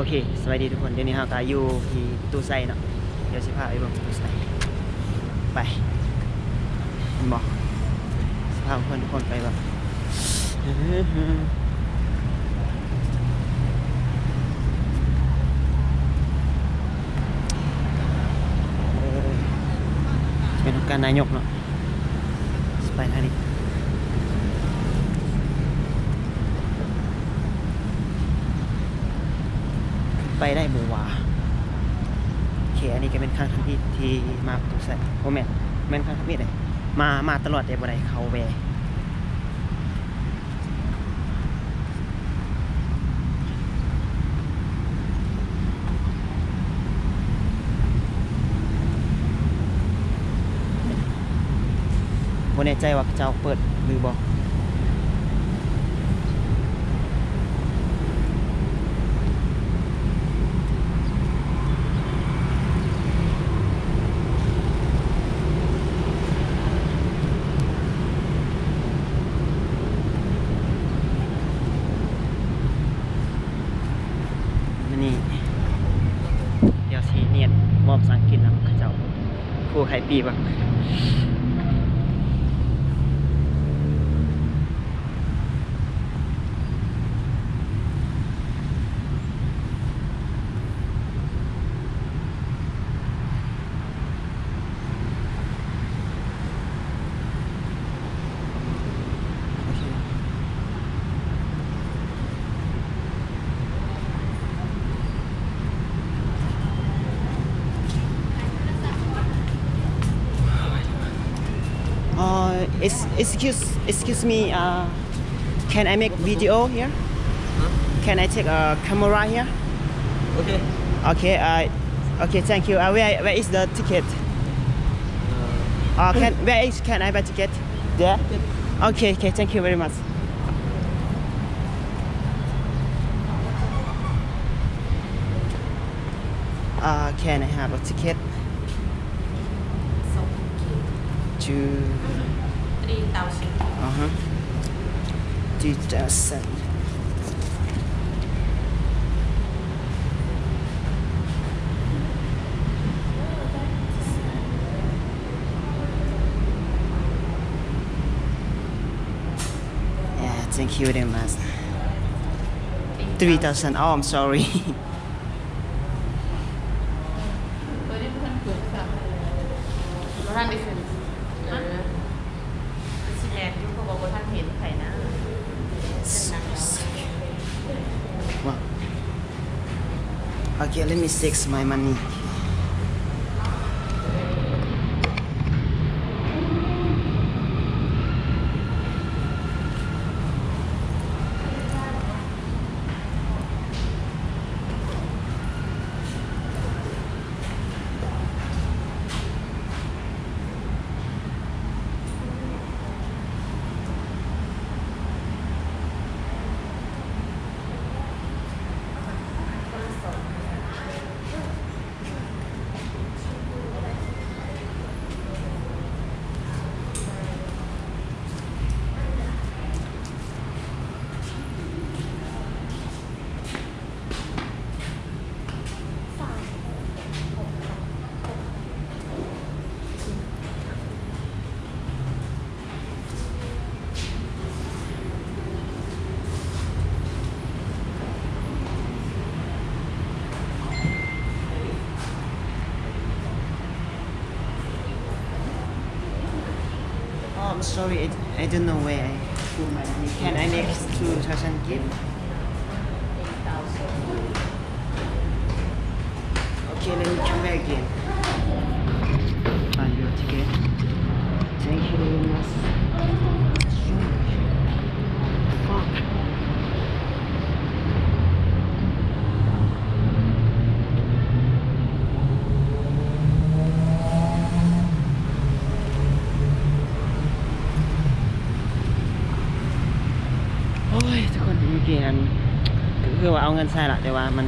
ເຄ ສະບາຍດີທຸກຄົນ, ດຽວນີ້ເຮົາກະຢູ່ທີ່ປະຕູໄຊເນາະ, ດຽວຊິພາໄປເບິ່ງປະຕູໄຊ. ໄປ ເຫັນບໍ່? ຊິພາເພື່ອນທຸກຄົນໄປເບິ່ງ. ເປັນອົງການນາຍົກເນາະ. ໄປທາງນີ້ ໄປໄດ້ບໍ່ຫວາ? ໂອເຄ ອັນນີ້ກະແມ່ນຄັ້ງທຳອິດທີ່ມາປະຕູໄຊ, ບໍ່ແມ່ນ ແມ່ນຄັ້ງທຳອິດເດ ມາ ມາຕະຫຼອດແຕ່ບໍ່ໄດ້ເຂົ້າແວ່. ບໍ່ແນ່ໃຈວ່າເຂົາເຈົ້າເປີດຫຼືບໍ່. ມື້ນີ້ ດຽວຊິຮຽນເວົ້າພາສາອັງກິດນຳເຂົາເຈົ້າ, ຄູໄຄປີເບິ່ງ. ເອີ ເອັກ ເອັກສ໌ຄິວສ໌ ເອັກສ໌ຄິວສ໌ ມີ ເອີ Can I make video here? Huh? Can I take a camera here? Okay. Okay, uh, okay, thank you. Uh, where, where is the ticket? Uh, uh, can, where is, can I buy ticket? There? Okay, okay, thank you very much. Uh, can I have a ticket? Two. Three thousand. Uh-huh. Three thousand. Yeah, thank you very much. Three thousand. Oh, I'm sorry. ໂຕນີ້ບໍ່ທັນເປີດຊ້ຳ ບໍ່ທັນໄດ້ຂຶ້ນ. ເອີ ຄືຊິແມ່ນຢູ່ ເພາະວ່າບໍ່ທັນເຫັນໃຜນະ. Yes. Wow. Okay, let me check my money. Oh, I'm sorry, I, I don't know where I put my money. Can I make two thousand gift? Okay, let me come back again. Find your ticket. Thank you very much. Fuck. ໂອ້ຍ ທຸກຄົນ ເມື່ອກີ້ນັ້ນ ກໍຄືວ່າເອົາເງິນໃສ່ລະ ແຕ່ວ່າມັນ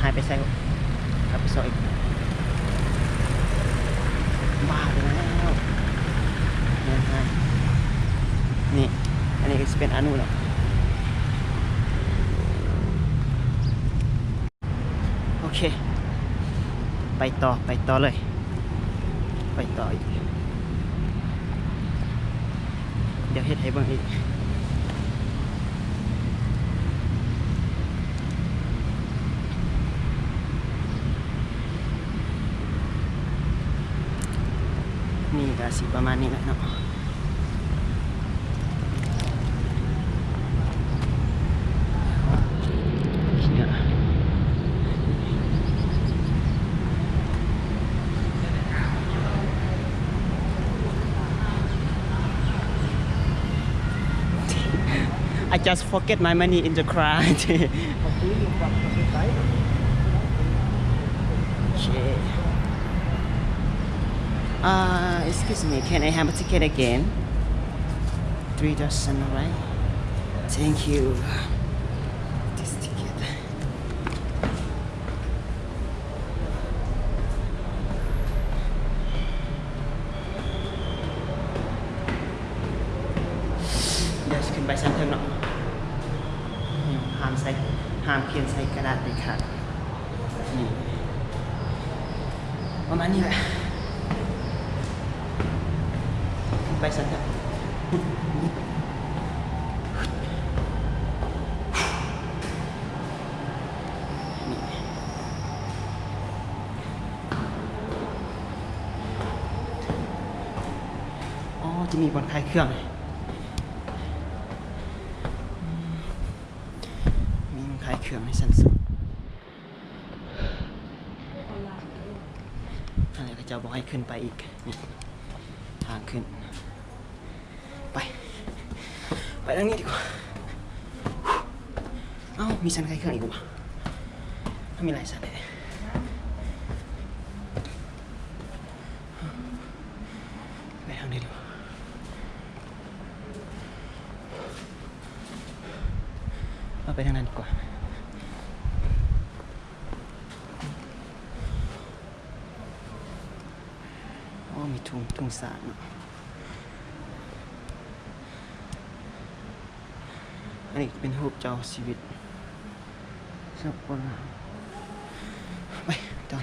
ຫາຍໄປໃສ ກັບໄປຊອກອີກ ບ້າໄປແລ້ວ ເງິນຫາຍ. ນີ້ ອັນນີ້ກໍຊິເປັນອານຸເນາະ. ເຄ ໄປຕໍ່ ໄປຕໍ່ເລີຍ ໄປຕໍ່ອີກ ດຽວເຮັດໃຫ້ເບິ່ງອີກ. ນີ້ກະຊິປະມານນີ້ແຫຼະເນາະ. I just forget my money in the car. Okay. Uh, excuse me, can I have a ticket again? Three thousand, alright? Thank you. This ticket. ດຽວຊິຂຶ້ນໄປຊັ້ນເທິງເນາະ. ຫ້າມໃສ່ ຫ້າມຂຽນໃສ່ກະດາດເດັດຂາດ. ນີ້ ປະມານນີ້ແຫຼະ. ໄປຊັ້ນເທິງ. ອໍ ຈະມີບ່ອນຂາຍເຄື່ອງ. ມີຂາຍເຄື່ອງໃນຊັ້ນສູງ. ອັນນີ້ເຂົາເຈົ້າບໍ່ໃຫ້ຂຶ້ນໄປອີກ. ນີ້ ທາງຂຶ້ນ. ໄປ ໄປທາງນີ້ດີກວ່າ. ເອົ້າ ມີຊັ້ນຂາຍເຄື່ອງອີກບໍ່? ມັນມີຫຼາຍຊັ້ນແທ້. ໄປທາງໃດດີວະ? ເອົາໄປທາງນັ້ນດີກວ່າ. ອໍ ມີທຸງ ທຸງສາດເນາະ. ອັນນີ້ເປັນຮູບເຈົ້າຊີວິດ. ສັບປະລາດ. ໄປຕໍ່.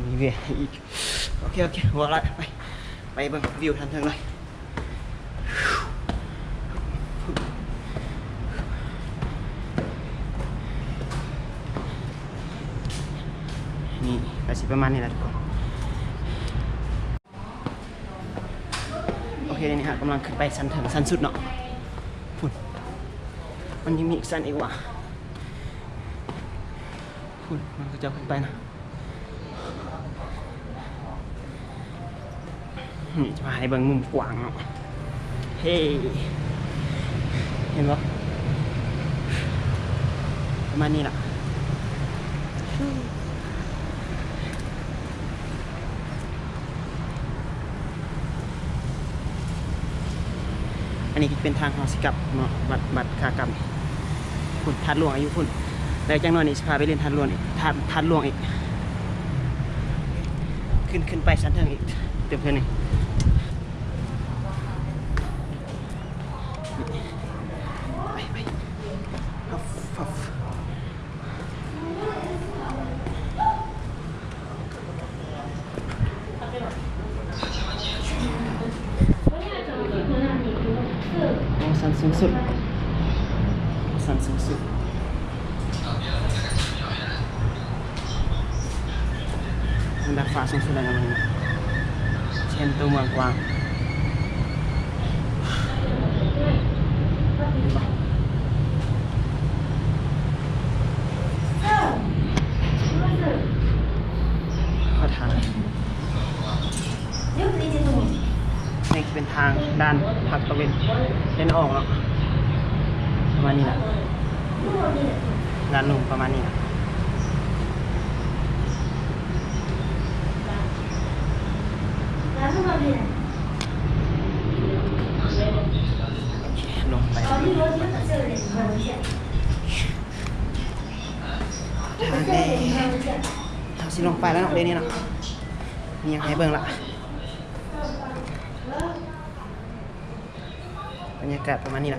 ມີເວລາອີກ. ໂອເຄ ໂອເຄ ບໍ່ຫຼາຍ. ໄປ ໄປເບິ່ງວິວທາງເທິງເລີຍ. ນີ້ກະຊິປະມານນີ້ແຫຼະທຸກຄົນ. ໂອເຄ ນີ້ເຮົາກຳລັງຂຶ້ນໄປຊັ້ນເທິງ ຊັ້ນສຸດເນາະ. ພຸ້ນ ມັນຍັງມີອີກຊັ້ນອີກຫວາ? ພຸ້ນ ມັນເຂົາເຈົ້າຂຶ້ນໄປນະ. ນີ້ຈະພາໃຫ້ເບິ່ງມຸມກວ້າງເນາະ. ເຮ ເຫັນບໍ່? ປະມານນີ້ລະ. ອັນນີ້ເປັນທາງເຮົາຊິກັບເນາະ ວັດ ວັດຂາກັບ. ພຸ້ນ ທາດຫຼວງຢູ່ພຸ້ນ. ແລ້ວຈັກໜ້ອຍນີ້ຊິພາໄປຫຼິ້ນທາດຫຼວງອີກ ທາດ ທາດຫຼວງອີກ. ຂຶ້ນ ຂຶ້ນໄປຊັ້ນເທິງອີກເຕີມເທື່ອໜຶ່ງ. ໄປ ໄປ ຮັບ ຮັບ. ໂອ້ ຊັ້ນສູງສຸດ ຊັ້ນສູງສຸດ. ມັນດາດຟ້າສູງສຸດແລ້ວນະ ເຫັນໂຕເມືອງກວ້າງ. ເຂົ້າທາງ. ນີ້ເປັນທາງດ້ານພາກຕາເວັນ ເຫັນອອກເນາະ ປະມານນີ້ລະ ດ້ານລຸ່ມປະມານນີ້ລະ. ໂອເຄ ລົງໄປ. ເຮົາຊິລົງໄປແລ້ວເນາະ ເດນີ້ເນາະ. ມີຫຍັງໃຫ້ເບິ່ງລະ? ບັນຍາກາດປະມານນີ້ລະ.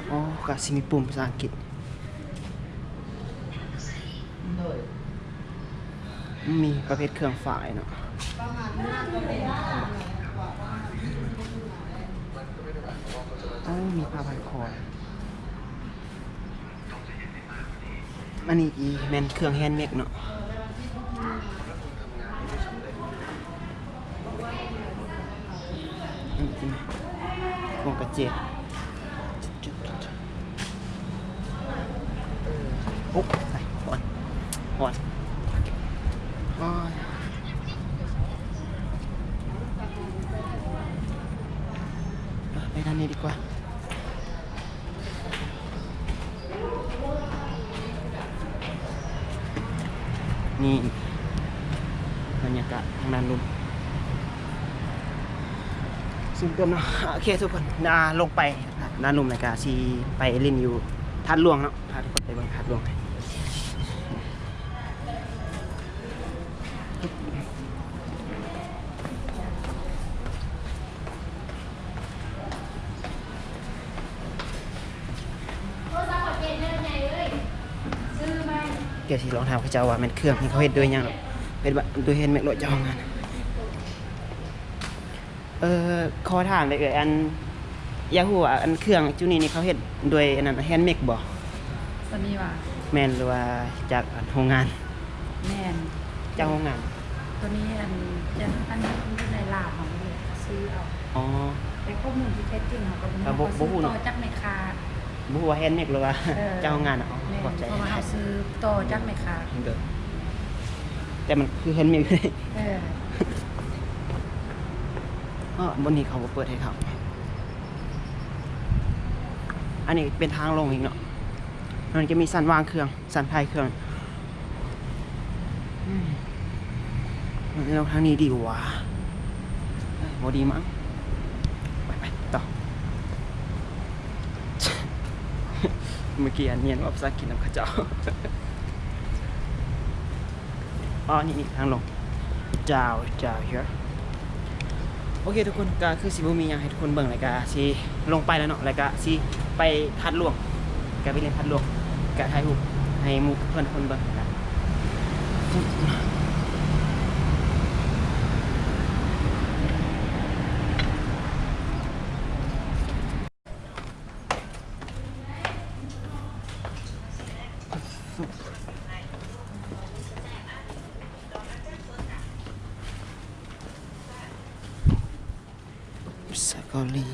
ໂອ້ ກະຊິມີປຸ່ມພາສາອັງກິດ. ມີປະເພດເຄື່ອງຝາກເນາະ. ໂອ້ ມີຜ້າພັນຄໍ. ອັນນີ້ອີແມ່ນເຄື່ອງແຮນເມກເນາະ. ອືມ ພວງກະເຈັດ. ໂອ້ ຮ້ອນ ຮ້ອນ. ໂອ້ຍ ໄປທາງນີ້ດີກວ່າ. ນີ້ບັນຍາກາດທາງດ້ານລຸ່ມ ສູງເຕີບເນາະ. ໂອເຄທຸກຄົນ ອ່າ ລົງໄປດ້ານລຸ່ມແລ້ວກະຊິໄປຫຼິ້ນຢູ່ທາດຫຼວງເນາະ ພາທຸກຄົນໄປເບິ່ງທາດຫຼວງ. ດຽວຊິລອງຖາມເຂົາເຈົ້າວ່າແມ່ນເຄື່ອງທີ່ເຂົາເຮັດດ້ວຍຫຍັງ ເຮັດດ້ວຍແຮນເມກ ເຈົ້າຂອງງານ. ເອີ ຂໍຖາມເດີ້ເອື້ອຍ ອັນ ຢາກຮູ້ວ່າ ອັນ ເຄື່ອງຈຸນີ້ນີ້ເຂົາເຮັດດ້ວຍ ອັນນັ້ນ ແຮນເມກບໍ່? ໂຕນີ້ຫວາ? ແມ່ນ ຫຼືວ່າຈາກ ອັນ ໂຮງງານ? ແມ່ນ ຈາກໂຮງງານ. ໂຕນີ້ ອັນ ຈາກ ອັນ ຢູ່ໃນລາວເຮົານີ້ແຫຼະ ຊື້ເອົາ. ອໍ ແຕ່ຂໍ້ມູນທີ່ແທ້ຈິງເຮົາກໍບໍ່ຮູ້ ບໍ່ຮູ້ເນາະ ເຮົາຊື້ຕໍ່ຈາກແມ່ຄ້າ. ບໍ່ຮູ້ວ່າແຮນເມກ ຫຼືວ່າ ເອີ ຈາກໂຮງງານ. ອໍ ແມ່ນ ເຂົ້າໃຈ ເພາະວ່າເຮົາຊື້ຕໍ່ຈາກແມ່ຄ້າ. ໂດຍ ແຕ່ມັນຄືແຮນເມກ. ເອີ ເອີ ບ່ອນນີ້ເຂົາບໍ່ເປີດໃຫ້ເຂົ້າ. ອັນນີ້ເປັນທາງລົງອີກເນາະ ມັນຈະມີຊັ້ນວາງເຄື່ອງ ຊັ້ນຖ່າຍເຄື່ອງ. ອືມ ແລ້ວທາງນີ້ດີກວ່າ ບໍ່ດີມັ້ງ. ໄປໆ ຕໍ່. ເມື່ອກີ້ອັນຮຽນເວົ້າພາສາອັງກິດນຳເຂົາເຈົ້າ. ອໍ ນີ້ ນີ້ທາງລົງ down down here. ໂອເຄທຸກຄົນ ກະຄືຊິບໍ່ມີຫຍັງໃຫ້ທຸກຄົນເບິ່ງ ແລ້ວກະຊິລົງໄປແລ້ວເນາະ ແລ້ວກະຊິໄປທາດຫຼວງ ກະໄປຫຼິ້ນທາດຫຼວງ ກະຖ່າຍຮູບໃຫ້ໝູ່ເພື່ອນທຸກຄົນເບິ່ງ. ສາເກົາຫຼີ.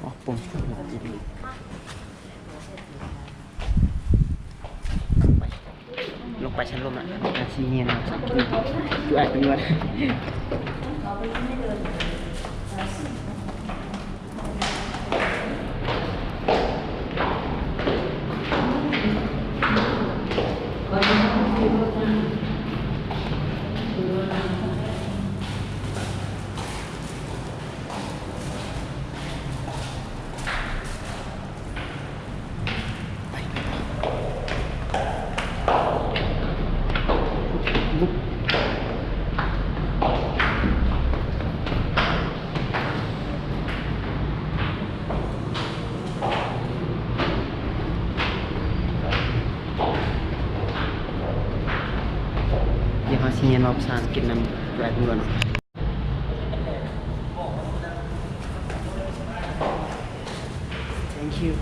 ອໍ ປຸ່ມ ໄປ ລົງໄປຊັ້ນລຸ່ມລະ ກະຊິຮຽນ ຢູ່ອ້າຍຕຳຫຼວດ. ດຽວເຮົາຊິຮຽນເວົ້າພາສາອັງກິດນຳແກຣັບກ່ອນ. Thank you.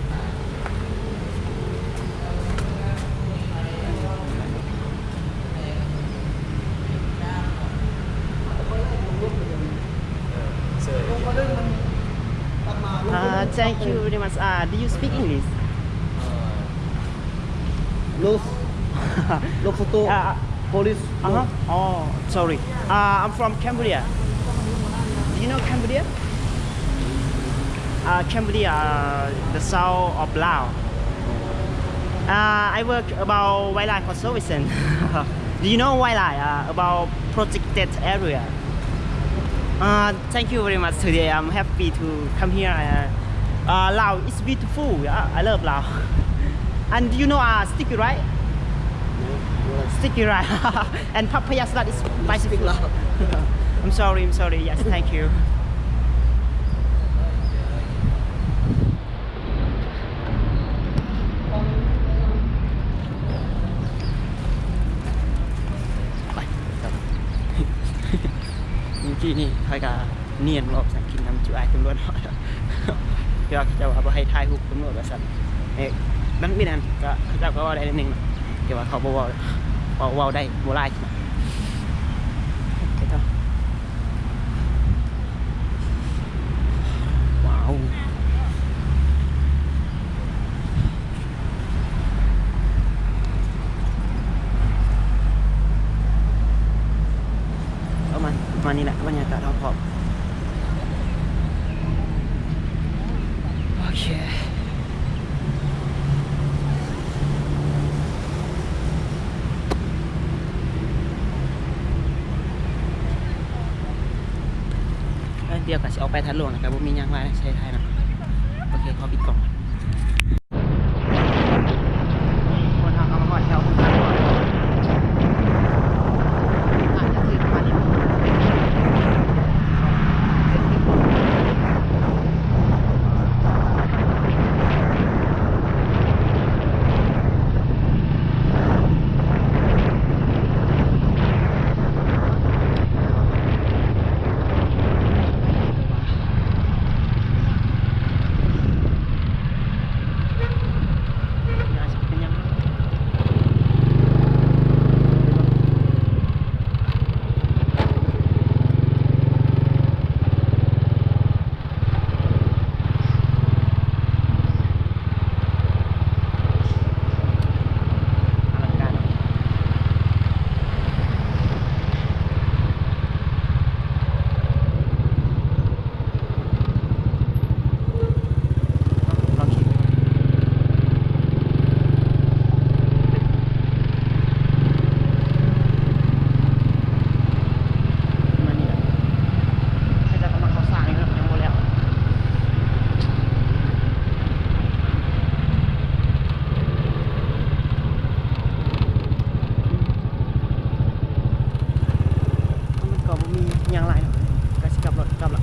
Uh, thank you very much. Uh, do you speak English? Los, los foto, uh, police. Uh-huh. Oh, sorry. Uh, I'm from Cambodia. Do you know Cambodia? Uh, Cambodia, uh, the south of Laos. Uh, I work about wildlife conservation. Do you know wildlife? Uh, about protected area. Uh, thank you very much today. I'm happy to come here. Uh, Uh, Laos is beautiful. Yeah, I love Laos. And you know, uh, sticky rice? No, no. Sticky rice. And papaya salad is spicy food. I'm sorry, I'm sorry. Yes, thank you. ໄປ ເມື່ອກີ້ນີ້ຂ້ອຍກະນຽນເວົ້າພາສາອັງກິດນຳຈຸອ້າຍຕຳຫຼວດເນາະ ແຕ່ວ່າເຂົາເຈົ້າວ່າບໍ່ໃຫ້ຖ່າຍຮູບຕຳຫຼວດວ່າຊັ້ນ. ເອີ ມັນມີນັ້ນ ກະເຂົາເຈົ້າກະເວົ້າໄດ້ໜ້ອຍໜຶ່ງເນາະ ແຕ່ວ່າເຂົາບໍ່ເວົ້າ ເວົ້າ ເວົ້າໄດ້ບໍ່ຫຼາຍ. ວ້າວ ປະມານ ປະມານນີ້ແຫຼະ ບັນຍາກາດຮອບໆ. ໂອເຄ ແປັບດຽວກະຊິອອກໄປທາດຫຼວງແລ້ວ ກະບໍ່ມີຫຍັງຫຼາຍໃຊ້ໄທເນາະ. ໂອເຄ ຂໍປິດກ້ອງ. ຄົນເຮົາກະມາຮອດແຖວບຸນທາດຫຼວງ ອາດຈະຖືກປະມານນີ້. ມັນກະບໍ່ມີຫຍັງຫຼາຍເນາະ ກະຊິກັບລົດກັບລະ.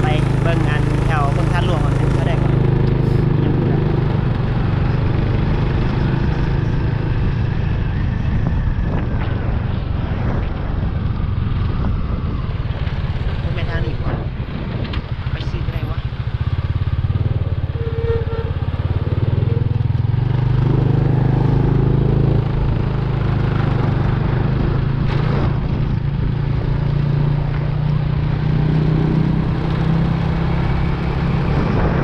ໄປເບິ່ງອັນແຖວເບິ່ງທາດຫຼວງວ່າເປັນແນວໃດ. ບໍ່ແມ່ນທາງນີ້ຫວາ? ໄປຊື້ໄດ້ຫວາ? ໂ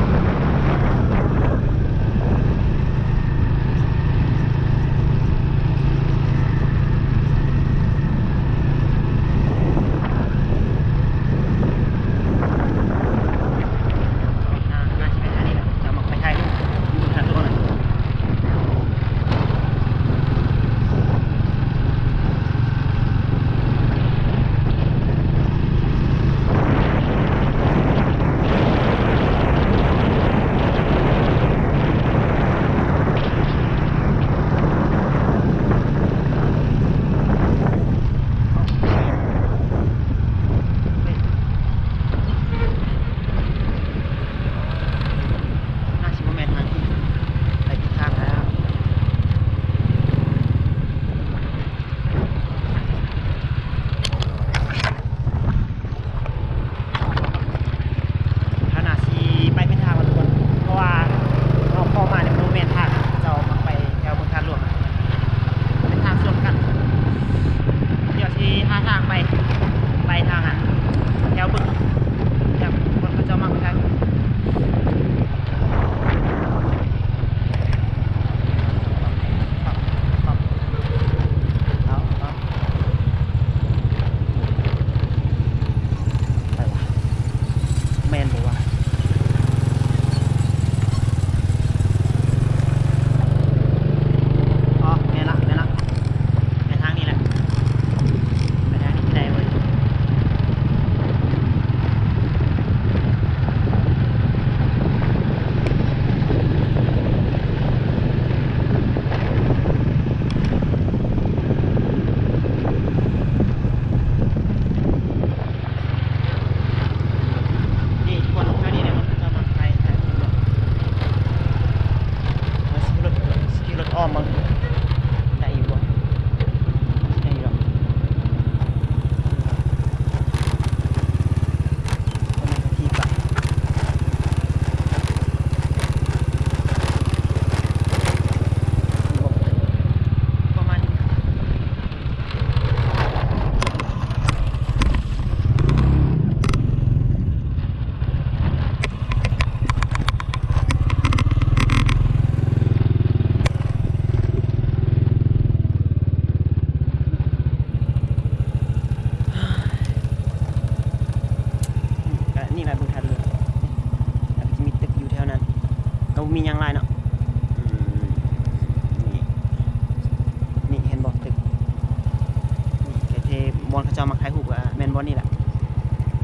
ບ່ອນເຂົາເຈົ້າມັກຖ່າຍຮູບກໍແມ່ນບ່ອນນີ້ແຫຼະ.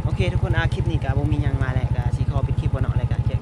ໂອເຄທຸກຄົນ ອາ ຄລິບນີ້ກໍບໍ່ມີຫຍັງຫຼາຍແຫຼະ ກໍຊິຂໍປິດຄລິບກ່ອນເນາະ ແລ້ວກໍເຈີ